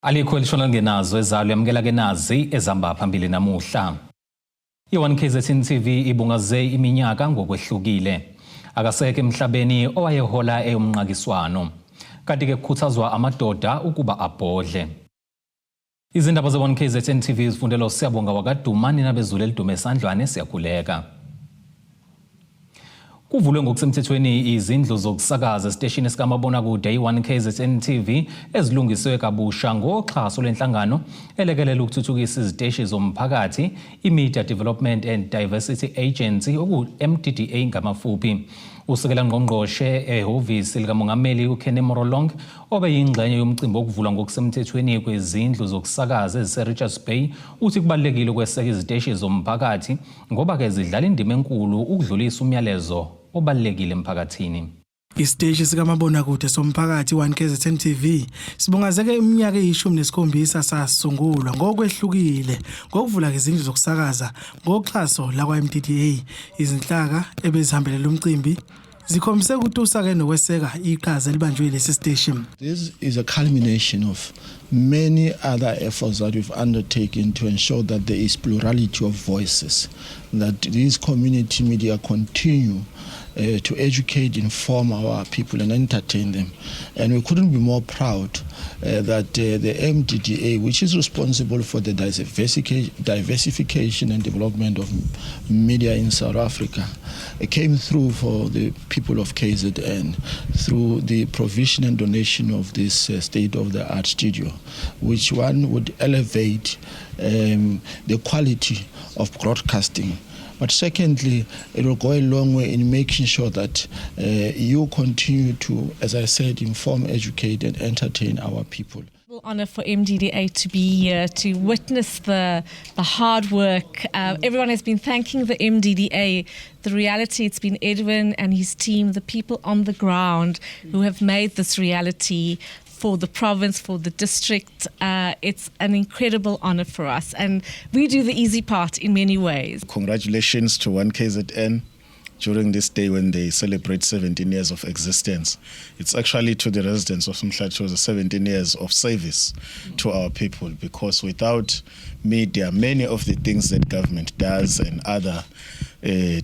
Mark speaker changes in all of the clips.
Speaker 1: Alikho elishona lingenazo ezalo. Yamukela ke nazi ezihamba phambili namuhla. I-1 KZN TV ibungaze iminyaka ngokwehlukile. Akasekho emhlabeni owayehola eyomnqakiswano. Kanti ke kukhuthazwa amadoda ukuba abhodle. Izindaba ze-1 KZN TV zifundelwa uSiyabonga wakaDuma nina bezulu elidume esandlwane siyakhuleka. Kuvulwe ngokusemthethweni izindlu zokusakaza esiteshini sikamabonakude i-1 KZN TV ezilungiswe kabusha ngoxhaso lwenhlangano elekelela ukuthuthukisa iziteshi zomphakathi i-Media Development and Diversity Agency oku-MDDA ngamafuphi. Usekela ngqongqoshe ehhovisi likaMongameli uKenny Morolong obe yingxenye yomcimbi wokuvulwa ngokusemthethweni kwezindlu zokusakaza ezise-Richards Bay uthi kubalulekile ukweseka iziteshi zomphakathi ngoba-ke zidlala indima enkulu ukudlulisa umyalezo obalulekile emphakathini.
Speaker 2: Isiteshi sikamabonakude somphakathi i-1 KZN TV sibungazeke iminyaka eyi-17 sasungulwa ngokwehlukile ngokuvula izindlu zokusakaza ngoxhaso lakwa-MDDA. Izinhlaka ebezihambele umcimbi zikhombise ukutusa-ke nokweseka iqhaza elibanjwe lesi siteshi.
Speaker 3: This is a culmination of many other efforts that we've undertaken to ensure that there is plurality of voices, that these community media continue to educate, inform our people and entertain them. And we couldn't be more proud that the MDDA, which is responsible for the diversification and development of media in South Africa, came through for the people of KZN through the provision and donation of this state-of-the-art studio, which one would elevate the quality of broadcasting. But secondly, it will go a long way in making sure that you continue to, as I said, inform, educate, and entertain our people.
Speaker 4: Honor for MDDA to be here to witness the hard work. Everyone has been thanking the MDDA. The reality, it's been Edwin and his team, the people on the ground who have made this reality for the province, for the district. It's an incredible honor for us, and we do the easy part in many ways.
Speaker 5: Congratulations to 1KZN during this day when they celebrate 17 years of existence. It's actually to the residents of Umhlathuze 17 years of service to our people, because without media, many of the things that government does and other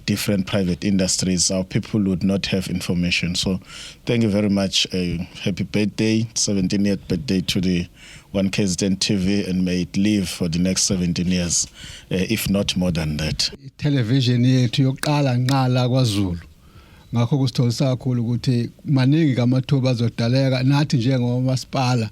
Speaker 5: different private industries, our people would not have information. So thank you very much. Happy birthday, 17th birthday to the 1KZN TV, and may it live for the next 17 years, if not more than that.
Speaker 6: Television yethu yokuqala nqala kwaZulu, ngakho kusithokozisa kakhulu ukuthi maningi amathuba azodaleka nathi njengomasipala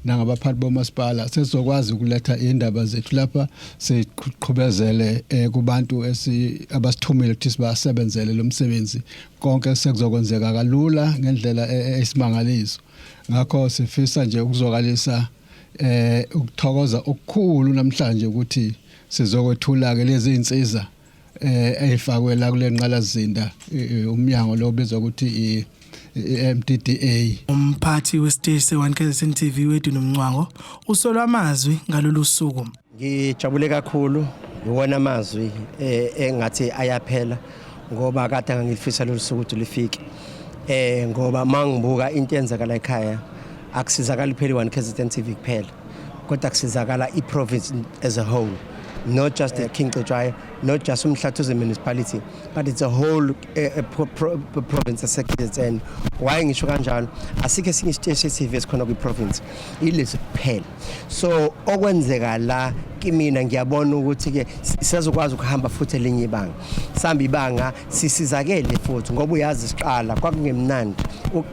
Speaker 6: nangabaphathi bomasipala sesizokwazi ukuletha indaba zethu lapha siqhubezele kubantu esi abasithumile ukuthi sibasebenzele lo msebenzi. Konke sekuzokwenzeka kalula ngendlela eyisimangaliso. Ngakho sifisa nje ukuzwakalisa ukuthokoza okukhulu namhlanje ukuthi sizokwethula ke lezi insiza eyifakwe la kule nqalazinda, umnyango lo obizwa ukuthi i-MDDA.
Speaker 2: Umphathi wesiteshi se-1 KZN TV wethu noMncwango usolwa amazwi ngalolu suku.
Speaker 7: Ngijabule kakhulu, ngiwona amazwi engathi ayaphela ngoba kade ngangilifisa lolu suku ukuthi lifike. Ngoba mangibuka into eyenzakala ekhaya, akusizakali phela i-1 KZN TV kuphela, kodwa kusizakala i-province as a whole, not just the King Cetshwayo, not just uMhlathuze municipality, but it's a whole province yase-KZN. Why ngisho kanjalo? Asikho esinye isiteshi se-TV esikhona kwi-province, ilesi kuphela. So okwenzeka la kimina, ngiyabona ukuthi-ke sisazokwazi ukuhamba futhi elinye ibanga, sihamba ibanga, sisizakele futhi, ngoba uyazi siqala kwakungemnandi,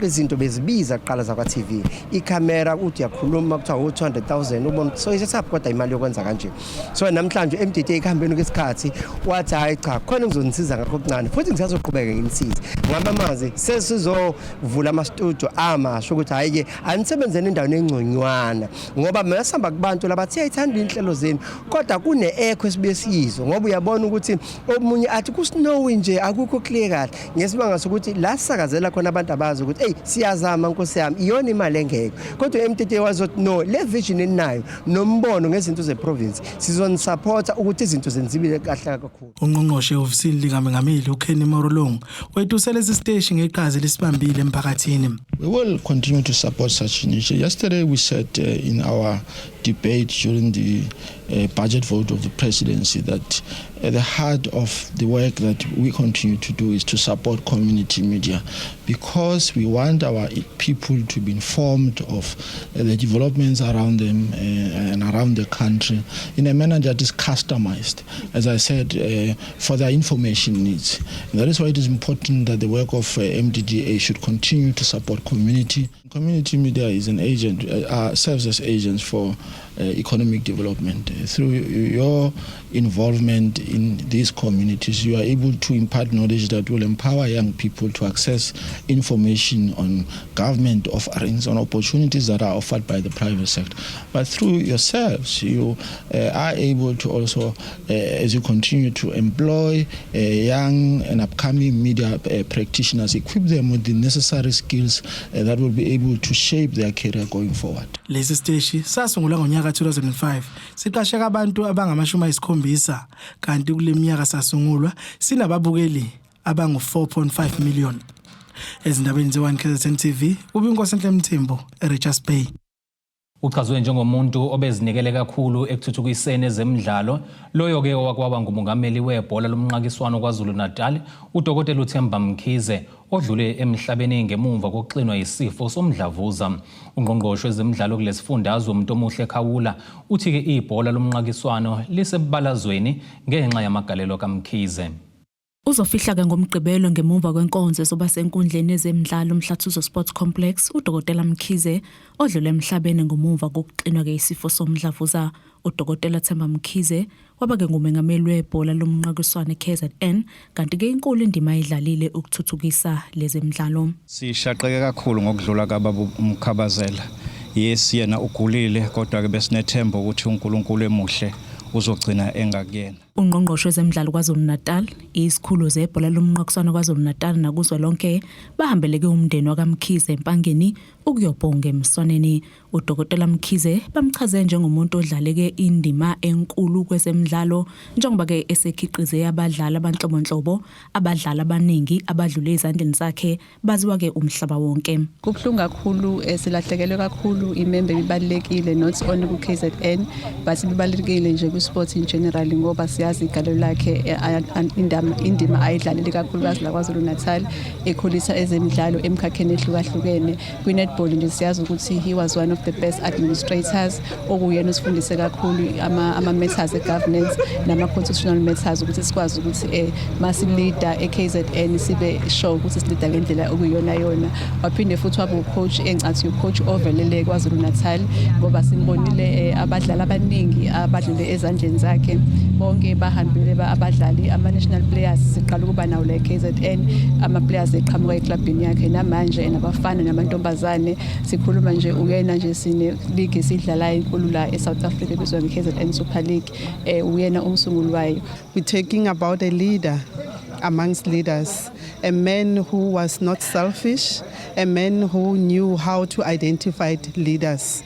Speaker 7: izinto bezibiza kuqala zakwa-TV, ikhamera uthi uyakhuluma kuthiwa u-200 000, ubona so isethaphi kodwa imali yokwenza kanje. So namhlanje MDD ekuhambeni kwesikhathi wathi, "Hayi cha, khona ngizonisiza ngakho okuncane, futhi ngisazoqhubeka nginisize." Ngaba amazi sesizovula ama-studio amasha ukuthi hhayi-ke anisebenzeni endaweni engconywana, ngoba masihamba kubantu labathi siyayithanda iy'nhlelo zenu, kodwa kune-echo esibuye siyizwe, ngoba uyabona ukuthi omunye athi ku-snowy nje, akukho clear kahle, ngesimanga sokuthi la sisakazela khona abantu abazi ukuthi eyi siyazama, nkosi yami, iyona imali engekho. Kodwa u-MDD wazothi, "No, le vision eninayo nombono ngezinto ze-province, sizonisupporta ukuthi izinto zenziwe kahle." Siyalahleka kakhulu.
Speaker 2: Ungqongqoshe ehhovisini likamengameli uKenny Morolong wetuse lesi siteshi ngeqhaza lesibambile emphakathini.
Speaker 3: We will continue to support such initiatives. Yesterday we said in our debate during the budget vote of the presidency that at the heart of the work that we continue to do is to support community media, because we want our people to be informed of the developments around them and around the country in a manner that is customized, as I said, for their information needs. And that is why it is important that the work of MDDA should continue to support community. Community media is an agent, serves as agents for economic development. Through your involvement in these communities, you are able to impart knowledge that will empower young people to access information on government offerings, on opportunities that are offered by the private sector. But through yourselves, you are able to also, as you continue to employ young and upcoming media practitioners, equip them with the necessary skills that will be able to shape their career going forward.
Speaker 2: Lesi siteshi sasungulwa ngonyaka 2005, siqasheka abantu abangama-70, kanti kule minyaka sasungulwa sinababukeli abangu-4.5 million. Ezindabeni ze-1 KZN TV, uBinkosenhle Mthembu, eRichards Bay.
Speaker 1: Uchazwe njengomuntu obezinikele kakhulu ekuthuthukiseni ezemidlalo loyo-ke owakwaba ngumongameli webhola lomnqakiswano KwaZulu-Natal, uDokotela uThemba Mkhize, odlule emhlabeni ngemumva kokuxinwa yisifo somdlavuza. Ungqongqoshe wezemidlalo kulesifundazwe, uMntomuhle Khawula, uthi-ke ibhola lomnqakiswano lisebalazweni ngenxa yamagalelo kaMkhize.
Speaker 8: Uzofihla ke ngoMgqibelo ngemuva kwenkonzo ezoba senkundleni yezemidlalo uMhlathuzo Sports Complex uDokotela Mkhize, odlule emhlabeni ngomuva kokuxinwa ke isifo somdlavuza. UDokotela Themba Mkhize waba ke ngumengameli webhola lomnqakiswano KZN, kanti ke inkulu indima ayidlalile ukuthuthukisa lezemidlalo.
Speaker 9: Sishaqeke kakhulu ngokudlula kababa uMkhabazela. Yes, yena ugulile, kodwa ke besinethemba ukuthi uNkulunkulu emuhle uzogcina engakuyena.
Speaker 8: Ungqongqoshe wezemidlalo KwaZulu-Natal, izikhulu zebhola lomnqakiswano KwaZulu-Natal nakuzwelonke bahambeleke umndeni wakaMkhize eMpangeni ukuyobhonga emswaneni. UDokotela Mkhize bamchaze njengomuntu odlaleke indima enkulu kwezemidlalo, njengoba ke esekhiqize abadlali abanhlobonhlobo, abadlali abaningi abadlule ezandleni zakhe baziwa ke umhlaba wonke.
Speaker 10: Kubuhlungu kakhulu, silahlekelwe kakhulu imember ebibalulekile, not only ku-KZN but ibibalulekile nje ku-sport in general, ngoba siyazi igalelo lakhe, indima ayidlalile kakhulukazi la KwaZulu Natal ekhulisa ezemidlalo emkhakheni ehlukahlukene. Kwi-netball nje siyazi ukuthi he was one of the best administrators, okuyena usifundise kakhulu ama-matters e-governance nama-constitutional matters, ukuthi sikwazi ukuthi masi-leader e-KZN sibe sure ukuthi si-leader ngendlela okuyiyona yona. Waphinde futhi waba ucoach, engicathi ucoach ovelele KwaZulu Natal, ngoba simbonile abadlali abaningi abadlule ezandleni zakhe, bonke bahambile abadlali ama-national players siqala ukuba nawo la e-KZN, ama-players eqhamuka eklabhini yakhe namanje, nabafana namantombazane. Sikhuluma nje uyena nje sine league esidlalayo enkulu la e-South Africa ebizwa nge-KZN Super League, uyena umsunguli wayo.
Speaker 11: We're talking about a leader amongst leaders, a man who was not selfish, a man who knew how to identify leaders.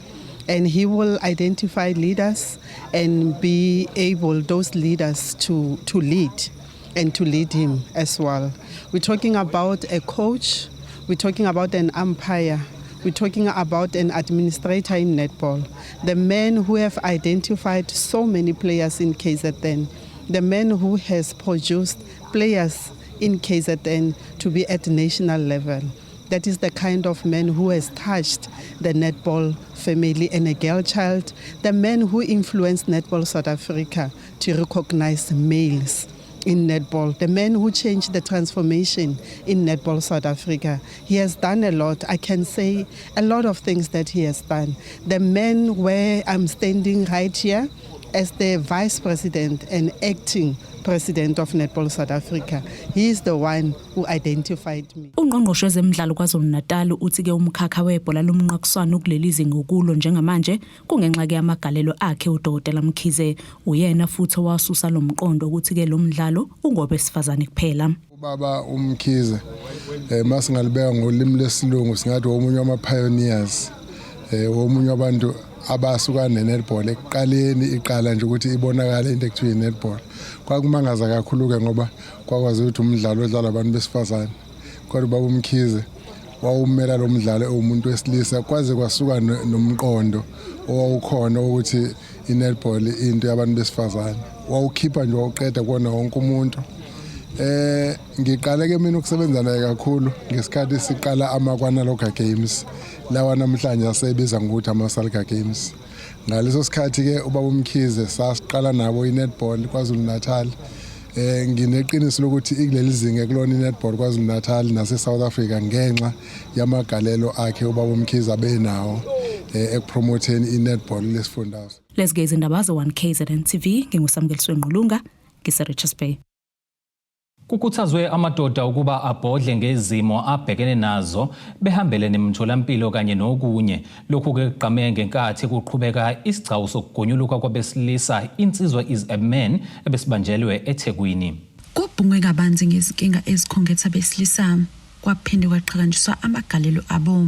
Speaker 11: And he will identify leaders and be able, those leaders, to lead and to lead him as well. We're talking about a coach, we're talking about an umpire, we're talking about an administrator in netball, the man who have identified so many players in KZN, the man who has produced players in KZN to be at national level. That is the kind of man who has touched the netball family and a girl child, the man who influenced Netball South Africa to recognize males in netball, the man who changed the transformation in Netball South Africa. He has done a lot. I can say a lot of things that he has done. The man where I'm standing right here as the vice president and acting president of Netball South Africa, he is the one who identified me.
Speaker 8: Ungqongqoshe wezemidlalo KwaZulu-Natal uthi ke umkhakha webhola lomnqakiswano kuleli zinga okulo njengamanje kungenxa ke yamagalelo akhe uDokotela Mkhize. Uyena futhi owasusa lo mqondo ukuthi ke lo mdlalo ungowabesifazane kuphela.
Speaker 12: Ubaba uMkhize, masingalibeka ngolimi lesilungu, singathi omunye wama pioneers, omunye wabantu Abasuka ne-netball ekuqaleni, iqala nje ukuthi ibonakale into ekuthiwa i-netball. Kwakumangaza kakhulu-ke ngoba kwakwazi ukuthi umdlalo odlalwa abantu besifazane, kodwa ubaba uMkhize wawumela lo mdlalo ewumuntu wesilisa, kwaze kwasuka nomqondo owawukhona ukuthi i-netball into yabantu besifazane. Wawukhipha nje, wawuqeda kuwona wonke umuntu. Ngiqale ke mina ukusebenza naye kakhulu ngesikhathi siqala ama-Kwanaloga Games lawa namhlanje asebiza ngokuthi ama-Salga Games. Ngaleso sikhathi ke ubaba uMkhize sasiqala nabo i-netball KwaZulu Natal. Ngineqiniso lokuthi ikuleli zinga kulona i-netball KwaZulu Natal nase South Africa ngenxa yamagalelo akhe ubaba uMkhize abenawo ekupromotheni i-netball lesifundazwe.
Speaker 8: Lezi ke izindaba ze-1 KZN TV, nginguSamukeliswe Ngqulunga, ngise-Richards Bay.
Speaker 1: Kukhuthazwe amadoda ukuba abhodle ngezimo abhekene nazo, behambele nemitholampilo kanye nokunye. Lokhu ke kugqame ngenkathi kuqhubeka isigcawu sokugonyuluka kwabesilisa, Insizwa is a Man, ebesibanjelwe eThekwini.
Speaker 13: Kubhungwe kabanzi ngezinkinga ezikhungetha abesilisa, kwaphinde kwaqhakanjiswa amagalelo abo.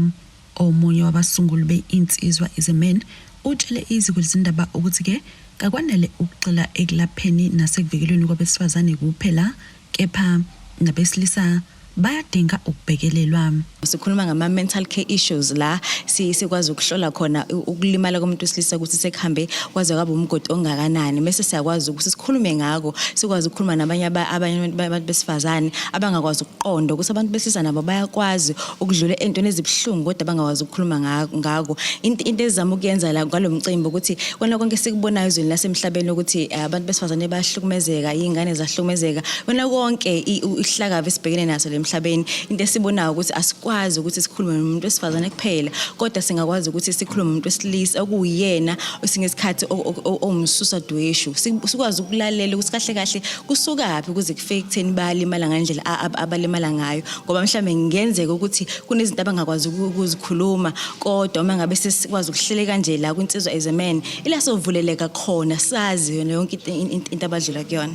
Speaker 13: Omunye wabasunguli be-Insizwa is a Man utshele iziko lezindaba ukuthi-ke kakwanele ukugxila ekulapheni nasekuvikelweni kwabesifazane kuphela, kepha nabesilisa bayadinga ukubhekelelwa.
Speaker 14: Sikhuluma ngama-mental care issues la sikwazi ukuhlola khona ukulimala komuntu wesilisa, ukuthi sekuhambe kwaze kwaba umgodi ongakanani, bese siyakwazi ukuthi sikhulume ngako, sikwazi ukukhuluma nabanye abanye abantu besifazane abangakwazi ukuqonda ukuthi abantu besilisa nabo bayakwazi ukudlula entweni ezibuhlungu kodwa bangakwazi ukukhuluma ngako. Into ezizama ukuyenza la ngalo mcimbi ukuthi kona konke sikubonayo ezweni lasemhlabeni ukuthi abantu besifazane bayahlukumezeka, iy'ngane ziyahlukumezeka, kona konke ihlakava esibhekene naso lemhlabeni, into esibonayo ukuthi asikwazi ukuthi sikhulume nomuntu wesifazane kuphela, kodwa singakwazi ukuthi sikhulume nomuntu wesilisa okuwuyena esinye isikhathi owumsusa dweshu, sikwazi ukulalela ukuthi kahle kahle kusukaphi ukuze kufike ekutheni bayalimala ngendlela abalimala ngayo, ngoba mhlawumbe kungenzeka ukuthi kunezinto abangakwazi ukuzikhuluma. Kodwa uma ngabe sesikwazi ukuhlele kanje la kwiNsizwa as a Man, ila sovuleleka khona, sazi yona yonke into abadlula kuyona.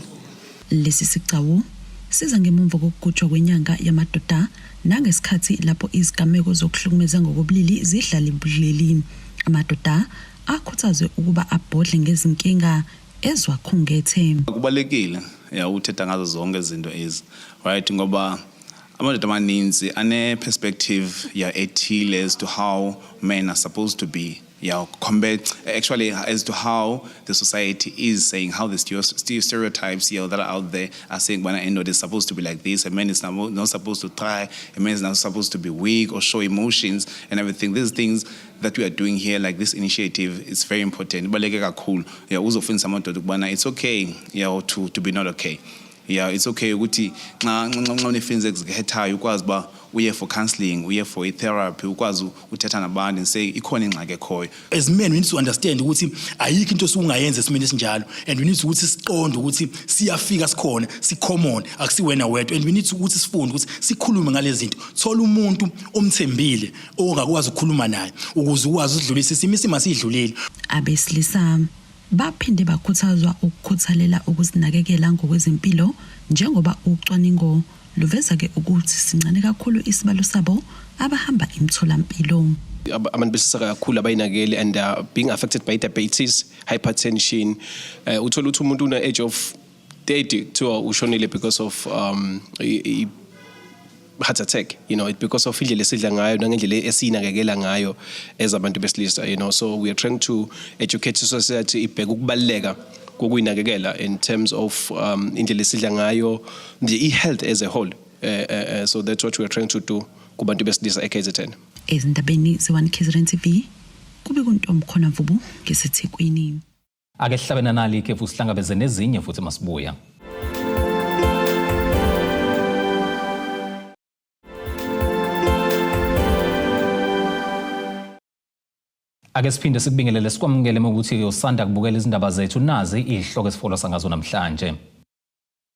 Speaker 13: Lesi sigcawu siza ngemumva kokugujwa kwenyanga yamadoda nangesikhathi lapho izigameko zokuhlukumeza ngokobulili zidlala ibuleli. Amadoda akhuthazwe ukuba abhodle ngezinkinga eziwakhungethe.
Speaker 15: Kubalulekile ya uthetha ngazo zonke izinto ezi, right, ngoba amadoda amaninzi ane-perspective ya ethile as to how men are supposed to be, yeah, compared actually as to how the society is saying, how the stereotypes that are out there are saying when indoda is supposed to be like this, a man is not supposed to cry, a man is not supposed to be weak or show emotions and everything. These things that we are doing here, like this initiative, is very important. Ibaluleke kakhulu, yeah, uzofundisa amadoda ukubana it's okay to be not okay. Yeah, it's okay ukuthi nxa une-feelings ezikhethayo ukwazi uba uye for counseling, uye for i-therapy, ukwazi uthetha nabantu and say ikhona ingxaki ekhoyo.
Speaker 16: As men, we need to understand ukuthi ayikho into osukungayenza esimeni esinjalo, and we need ukuthi siqonde ukuthi siyafika, sikhona, si-common, akusiwena wedwa, and we need ukuthi sifunde ukuthi sikhulume ngalezi zinto. Thola umuntu omthembile ongakwazi ukukhuluma naye ukuze ukwazi ukudlulisa isimo, isimo asidlulile.
Speaker 13: Abesilisa baphinde bakhuthazwa ukukhuthalela ukuzinakekela ngokwezempilo, njengoba ucwaningo luveza-ke ukuthi sincane kakhulu isibalo sabo abahamba emtholampilo.
Speaker 17: Abantu besilisa kakhulu abayinakeli and are being affected by diabetes, hypertension. Uthola ukuthi umuntu una age of 30 kuthiwa ushonile because of heart attack, because of indlela esidla ngayo nangendlela esiyinakekela ngayo as abantu besilisa. So we are trying to educate society ibheke ukubaluleka kokuyinakekela in terms of indlela esidla ngayo nje, i-health as a whole. So that's what we are trying to do kubantu besilisa e-KZN.
Speaker 13: Ezindabeni ze-1 KZN TV, kube kuntombi khona Mvubu ngeseThekwini.
Speaker 1: Ake sihlabe nanali ikhefu, sihlangabeze nezinye futhi masibuya. Ake siphinde sikubingelele, sikwamukele ukuthi usanda kubukela izindaba zethu. Nazi izihloko esifolosa ngazo namhlanje.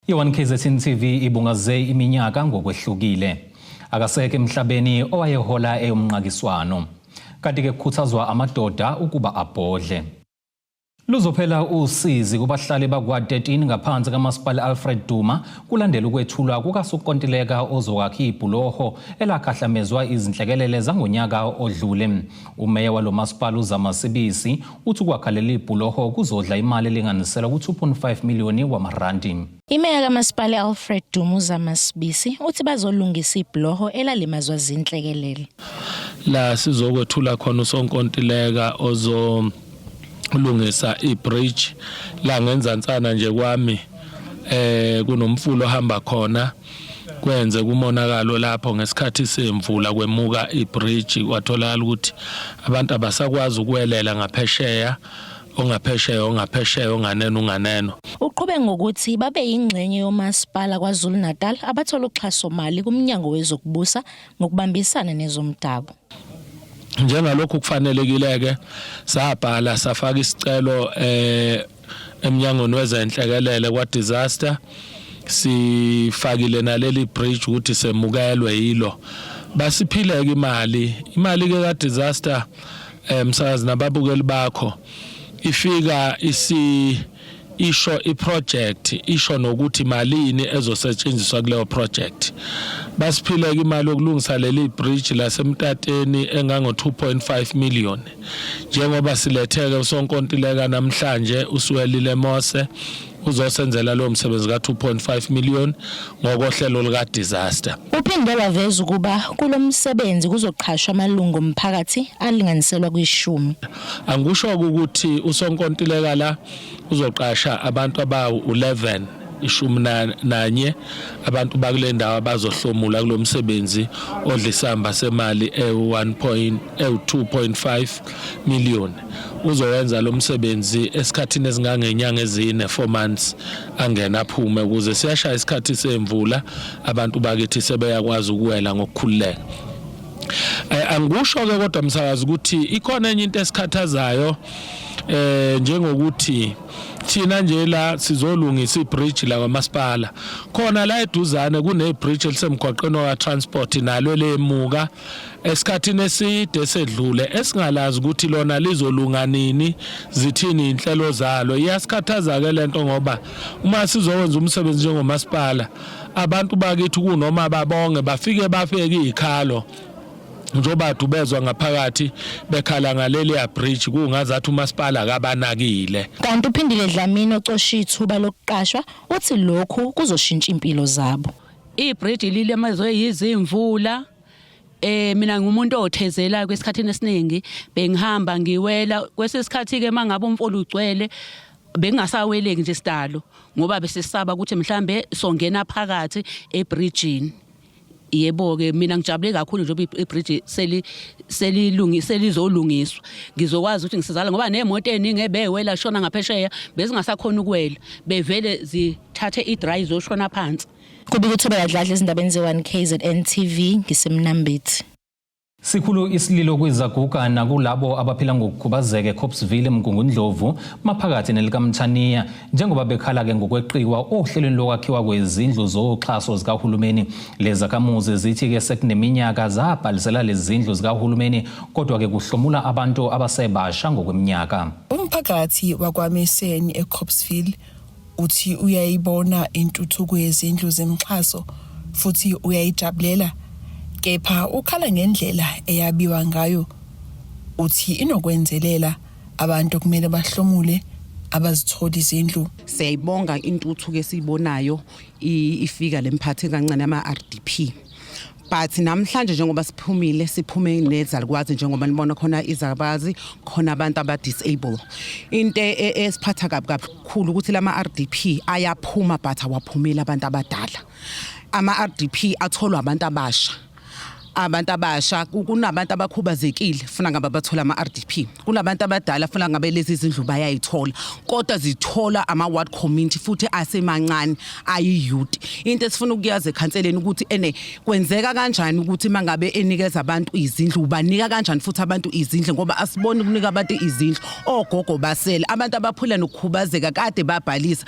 Speaker 1: I-1 KZN TV ibungaze iminyaka ngokwehlukile. Akasekho emhlabeni owayehola eyomnqakiswano. Kanti ke kukhuthazwa amadoda ukuba abhodle. Luzophela usizi kubahlali bakwa-13 ngaphansi kaMasipala Alfred Duma kulandela ukwethulwa kukasokontileka ozokwakha ibhuloho elakhahlamezwa izinhlekelele zangonyaka odlule. Umeya walo masipala uZama Sibisi uthi ukwakha leli bhuloho kuzodla imali elinganiselwa ku-2.5 miliyoni wamarandi.
Speaker 18: Imeya kaMasipala Alfred Duma uZama Sibisi uthi bazolungisa ibhuloho elalimazwa zinhlekelele.
Speaker 19: La sizokwethula khona usonkontileka ozo lungisa ibridge la ngenzansana nje kwami kunomfula ohamba khona kwenze kumonakalo lapho ngesikhathi semvula kwemuka ibridge kwatholakala ukuthi abantu abasakwazi ukuwelela ngaphesheya ongaphesheya ongaphesheya onganeno unganeno.
Speaker 18: Uqhube ngokuthi babe yingxenye yomasipala KwaZulu-Natal abathola uxhasomali kuMnyango wezokuBusa ngokubambisana nezomdabu.
Speaker 19: Njengalokhu kufanelekile-ke sabhala safaka isicelo emnyangweni wezenhlekelele kwa-disaster, sifakile naleli bridge ukuthi semukelwe yilo, basiphileke imali ke ka-disaster msakazi nababukeli bakho ifika isi isho iproject, isho nokuthi malini ezosetshenziswa kuleyo project. Basiphileke imali yokulungisa leli bridge lasemtateni engango 2.5 million. Njengoba siletheke usonkontileka namhlanje uSiwelile Mose uzosenzela lo msebenzi ka 2.5 million ngokohlelo lika disaster.
Speaker 18: Uphinde waveza ukuba kulo msebenzi kuzoqhashwa amalungu omphakathi alinganiselwa kwi-10.
Speaker 19: Angikusho ukuthi usonkontileka la uzoqasha abantu abawu-11, 11 abantu bakule ndawo abazohlomula kulo msebenzi odla isamba semali ewu-2.5 million. Uzowenza lo msebenzi esikhathini esingangenyanga ezine, 4 months, angena aphume ukuze siyashaya isikhathi semvula abantu bakithi sebeyakwazi ukuwela ngokukhululeka. Angikusho ke kodwa msakazi ukuthi ikhona enye into esikhathazayo, njengokuthi thina nje la sizolungisa ibridge la kwamasipala khona la eduzane, kune bridge elisemgwaqeni wa transport nalo lemuka esikhathini eside esedlule esingalazi ukuthi lona lizolunga nini, zithini inhlelo zalo. Iyasikhathaza ke lento ngoba uma sizokwenza umsebenzi njengomasipala, abantu bakithi kunoma babonge bafike bafeke izikhalo njengoba dubezwa ngaphakathi bekhala ngaleli ya bridge, kungazathi umasipala akabanakile.
Speaker 18: Kanti uPhindile Dlamini ocosha ithuba lokuqashwa uthi lokhu kuzoshintsha impilo zabo.
Speaker 20: Ibridge lilimazwe yizimvula. Mina ngumuntu othezela kwesikhathini esiningi, bengihamba ngiwela kwesikhathi ke mangabe umfula ugcwele bengasaweleki nje sidalo ngoba besesaba ukuthi mhlambe songena phakathi ebridgeini. Yebo ke, mina ngijabule kakhulu njengoba ibridge seli selilungi selizolungiswa, ngizokwazi ukuthi ngisizala ngoba nemoto eningi ebewela shona ngaphesheya bezingasakhona ukuwela, bevele zithathe idry zoshona phansi.
Speaker 18: Kubika uThobeka Dladla ezindabeni ze-1 KZN TV ngisemnambithi.
Speaker 1: Sikhulu isililo kwizaguga nakulabo abaphila ngokukhubazeka eCopesville eMgungundlovu maphakathi nelikaMthaniya njengoba bekhala-ke ngokweqiwa ohlelweni lokwakhiwa kwezindlu zoxhaso zikahulumeni. Lezakhamuzi zithi-ke sekuneminyaka zabhalisela lezi zindlu zikahulumeni kodwa-ke kuhlomula abantu abasebasha ngokweminyaka.
Speaker 21: Umphakathi wakwaMeseni eCopesville uthi uyayibona intuthuko yezindlu zemxhaso futhi uyayijabulela, kepha ukhala ngendlela eyabiwa ngayo. Uthi inokwenzelela, abantu kumele bahlomule abazitholi izindlu.
Speaker 22: Siyayibonga intuthuko esiyibonayo ifika lemphathi kancane ama RDP, but namhlanje njengoba siphumile, siphume nezalukwazi, njengoba nibona khona izabazi khona abantu aba-disable. Into esiphatha kabi kakhulu ukuthi lama RDP ayaphuma but awaphumeli abantu abadala. Ama RDP atholwa abantu abasha, abantu abasha. Kunabantu abakhubazekile funa ngabe bathola ama-RDP, kunabantu abadala funa ngabe lezi zindlu bayayithola, kodwa zithola ama-ward community futhi asemancane ayi-youth. Into esifuna ukuyazi ekhanseleni ukuthi ene kwenzeka kanjani ukuthi mangabe enikeza abantu izindlu, ubanika kanjani futhi abantu izindlu, ngoba asiboni ukunika abantu izindlu. Ogogo basele, abantu abaphila nokukhubazeka kade babhalisa.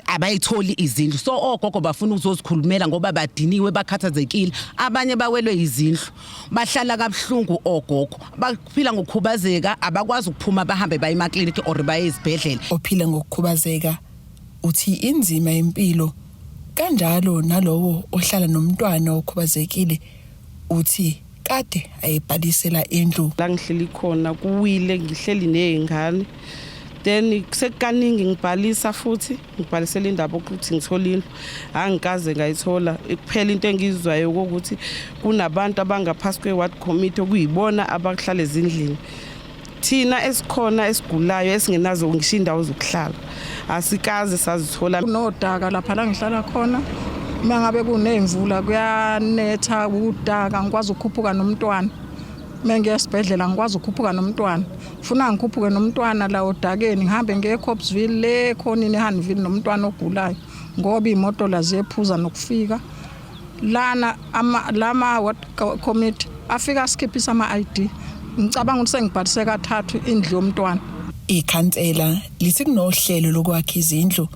Speaker 22: Abayitholi izindlu, so ogogo bafuna ukuzozikhulumela ngoba badiniwe, bakhathazekile. Abanye bawelwe izindlu, bahlala kabuhlungu. Ogogo baphila ngokukhubazeka, abakwazi ukuphuma bahambe baye emakliniki or baye ezibhedlela.
Speaker 21: Ophila ngokukhubazeka uthi inzima impilo, kanjalo nalowo ohlala nomntwana okhubazekile uthi kade ayibhalisela indlu.
Speaker 4: La ngihleli khona kuwile, ngihleli nezingane, then sekukaningi ngibhalisa futhi ngibhalisela indaba ukuthi ngithole indlu, angikaze ngayithola. Kuphela into engiyizwayo ukuthi kunabantu abangaphasi kwe-ward committee okuyibona abahlala ezindlini, thina esikhona esigulayo esingenazo ngisho indawo zokuhlala asikaze sazithola.
Speaker 5: Kunodaka lapha la ngihlala khona. Uma ngabe kuney'mvula kuyanetha, udaka, ngikwazi ukukhuphuka nomntwana. Uma ngiya esibhedlela ngikwazi ukukhuphuka nomntwana, funa ngikhuphuke nomntwana la odakeni, ngihambe ngiye eCopsville le khonini eHanville nomntwana ogulayo, ngoba iy'moto la ziyephuza nokufika lana. Ama lama ward committee afika asikhiphisa ama-ID. Ngicabanga ukuthi sengibhalise kathathu indlu yomntwana.
Speaker 21: Ikhansela lithi kunohlelo lokwakha izindlu,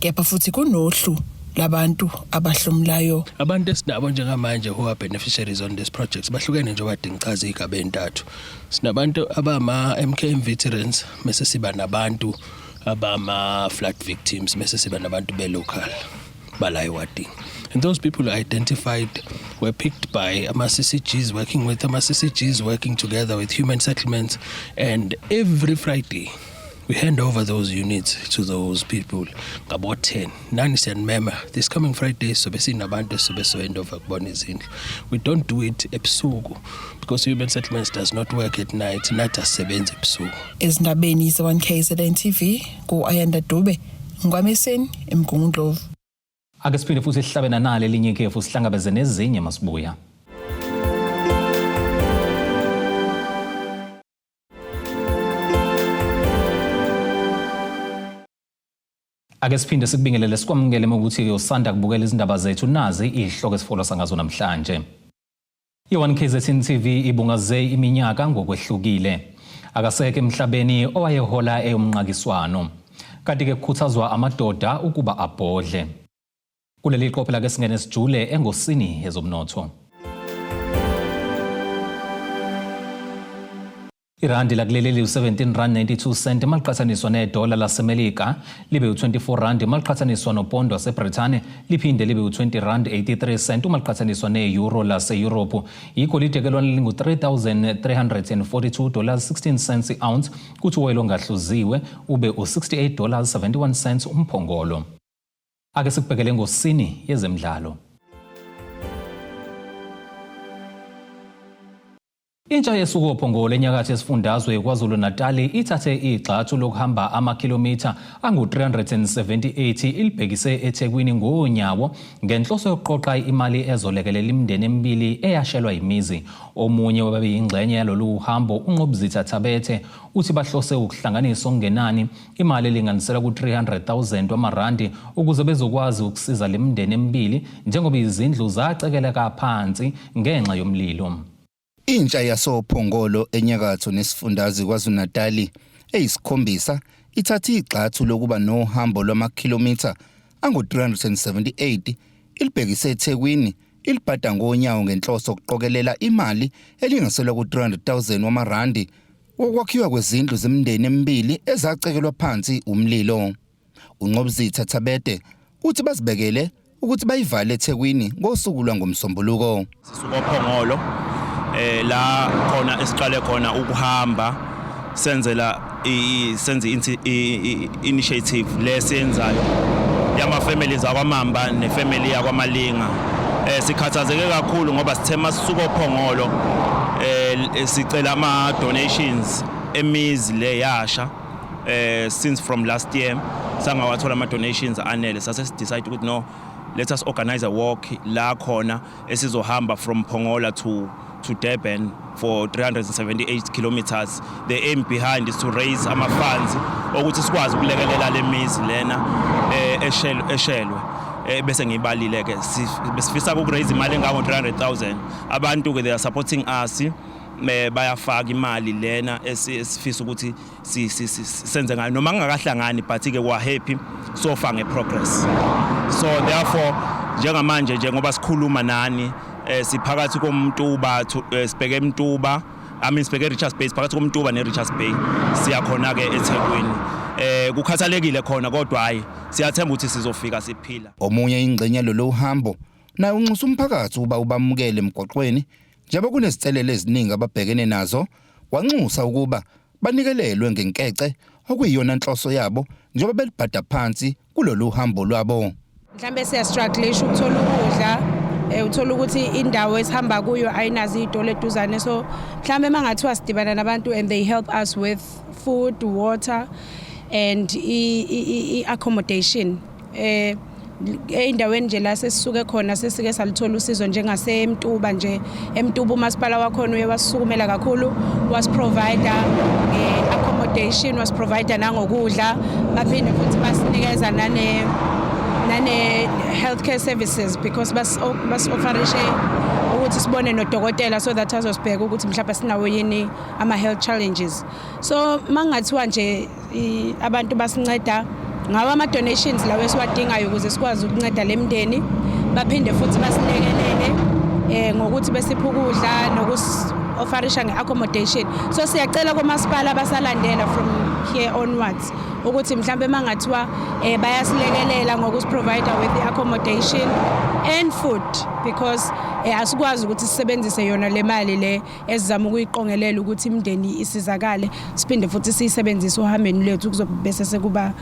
Speaker 21: kepha futhi kunohlu labantu abahlomulayo.
Speaker 23: Abantu esinabo njengamanje who are beneficiaries on this project bahlukene, njengoba kade ngichaza iy'gaba ey'ntathu. Sinabantu abama-MKM veterans, mese siba nabantu abama-flood victims, mese siba nabantu be-local bala ewadini. And those people identified were picked by ama-CCGs, working with ama-CCGs, working together with human settlements, and every Friday we hand over those units to those people ngabo 10. Nani siyanimema this coming Friday, sobe sinabantu sobe so hand over kubona izindlu. We don't do it ebusuku because human settlements does not work at night, nathi asisebenzi ebusuku.
Speaker 21: Ezindabeni ze-1 KZN TV, ku-Ayanda Dube, ngwaMeseni, eMgungundlovu.
Speaker 1: Ake siphinde futhi sihlabe nanale elinye ikhefu, sihlangabeze nezinye masibuya. Ake siphinde sikubingelele, sikwamukele ukuthi usanda kubukela izindaba zethu. Nazi izihloko esifolo sangazo namhlanje. I-1 KZN TV ibungaze iminyaka ngokwehlukile. Akasekho emhlabeni owayehola eyomnqakiswano. Kanti-ke kukhuthazwa amadoda ukuba abhodle. Kuleli qophe lake singene sijule engosini yezomnotho. Irandi lakuleli liwu-17 rand 92 cent maliqhathaniswa nedola laseMelika, libe u-24 rand maliqhathaniswa nopondo waseBrithani, liphinde libe u-20 rand 83 cent uma liqhathaniswa ne-euro lase-Europe. Igolide ke lona lingu-3342 dollars 16 cents i-ounce, kuthi uwoyela ongahluziwe ube u-68 dollars 71 cents umphongolo. Ake sikubhekele ngosini yezemidlalo. Intsha yesuka oPhongolo enyakatho esifundazwe KwaZulu-Natali ithathe igxathu lokuhamba amakhilomitha angu-378 ilibhekise eThekwini ngonyawo ngenhloso yokuqoqa imali ezolekelela imindeni emibili eyashelwa imizi. Omunye wababeyingxenye yalolu hambo, uNqobuzitha Thabethe, uthi bahlose ukuhlanganisa okungenani imali elinganiselwa ku-300,000 wamarandi ukuze bezokwazi ukusiza le mindeni emibili njengoba izindlu zacekeleka phansi ngenxa yomlilo.
Speaker 24: Intsha yasoPhongolo enyakatho nesifundazwe KwaZulu-Natali eyisikhombisa ithatha igxathu lokuba nohambo lwamakhilomitha angu-378 ilibhekise eThekwini, ilibhada ngonyawo ngenhloso yokuqokelela imali elinganiselwa ku-300,000 wamarandi wokwakhiwa kwezindlu zemindeni emibili ezacekelwa phansi umlilo. UNqobuzitha Thabede uthi bazibekele ukuthi bayivale eThekwini ngosuku lwangomsombuluko.
Speaker 25: Sisuka oPhongolo la khona esiqale khona ukuhamba, senzela senze initiative lesiyenzayo yama families akwaMamba nefamily yakwaMalinga. Sikhathazeke kakhulu ngoba sithe masisuka oPhongolo sicela ama donations emizi le yasha since from last year, sangawathola ama donations anele. Sase decide ukuthi no, let us organize a walk la khona esizohamba from Pongola to Durban for 378 kilometers. The aim behind is to raise ama funds ukuthi sikwazi ukulekelela lemizi lena eshelwe bese ngibalile ke. Besifisa uku raise imali engango 300,000. Abantu ke, they are supporting us. Bayafaka imali lena esifisa ukuthi senze ngayo noma kungakahlangani, but ke we happy so far ngeprogress. So therefore njengamanje, njengoba sikhuluma nani, siphakathi koMtuba, sibheke eMtuba, I mean sibheke Richards Bay, phakathi koMtuba neRichards Bay, siyakhona ke eThekwini. Kukhathalekile khona, kodwa hayi, siyathemba ukuthi sizofika siphila.
Speaker 24: Omunye ingxenye lolu hambo naye unxusa umphakathi ukuba ubamukele emgwaqweni njengoba kunezicelelo eziningi ababhekene nazo, wanxusa ukuba banikelelwe ngenkece okuyiyona nhloso yabo njengoba belibhada phansi kulolu hambo lwabo.
Speaker 2: Mhlambe siyastrugglisha ukuthola ukudla, uthola ukuthi indawo esihamba kuyo ayinazo izitolo eduzane, so mhlambe mangathiwa sidibana nabantu and they help us with food, water and i-accommodation. Ey'ndaweni nje la sesisuke khona sesike salithola usizo, njengaseMtuba nje, eMtuba umasipala wakhona uye wasisukumela kakhulu, wasiprovida nge-accommodation, wasiprovida nangokudla, baphinde futhi basinikeza nane healthcare services because basi-offerishe ukuthi sibone nodokotela so that azosibheka ukuthi mhlawumbe sinawo yini ama-health challenges. So mangathiwa nje abantu basinceda ngawo ama-donations lawo esiwadingayo ukuze sikwazi ukunceda le mndeni, baphinde futhi basilekelele ngokuthi besiphe ukudla nokusi-offerisha nge-accommodation. So siyacela komasipala abasalandela from here onwards ukuthi mhlambe mangathiwa bayasilekelela ngokusiprovide with the accommodation and food, because asikwazi ukuthi sisebenzise yona le mali le esizama ukuyiqongelela ukuthi imindeni isizakale, siphinde futhi siyisebenzise ohambeni lwethu, kuzobe bese sekuba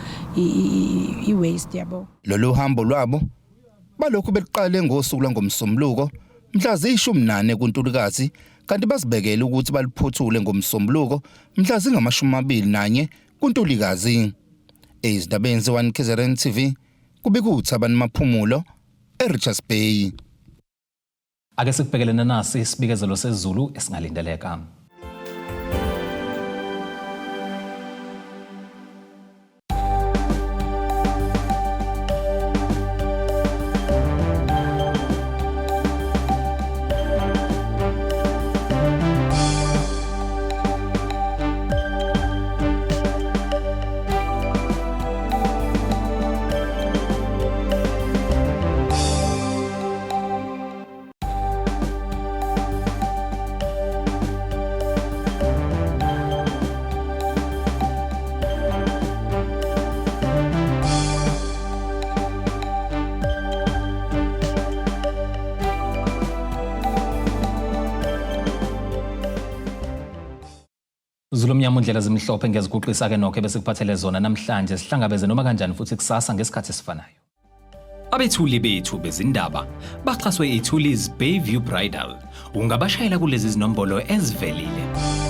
Speaker 2: i-waste yabo.
Speaker 24: Lolu hambo lwabo balokhu beliqale ngosuku lwangomsombuluko mhla ziyi-14 kuNtulikazi, kanti bazibekele ukuthi baliphothule ngomsombuluko mhla zingama-21 kuNtulikazi. Ezindabeni ze-1 KZN TV, kubika uThabani Maphumulo eRichards Bay.
Speaker 1: Ake sikubhekelene nasi isibikezelo sezulu esingalindeleka. Zulu omnyama undlela zimhlophe, ngiyaziguqisa ke nokho ebesikuphathele zona namhlanje. Sihlangabeze noma kanjani futhi kusasa ngesikhathi esifanayo. Abethuli bethu bezindaba baxhaswe iThulis Bayview Bridal. Ungabashayela kulezi zinombolo ezivelile.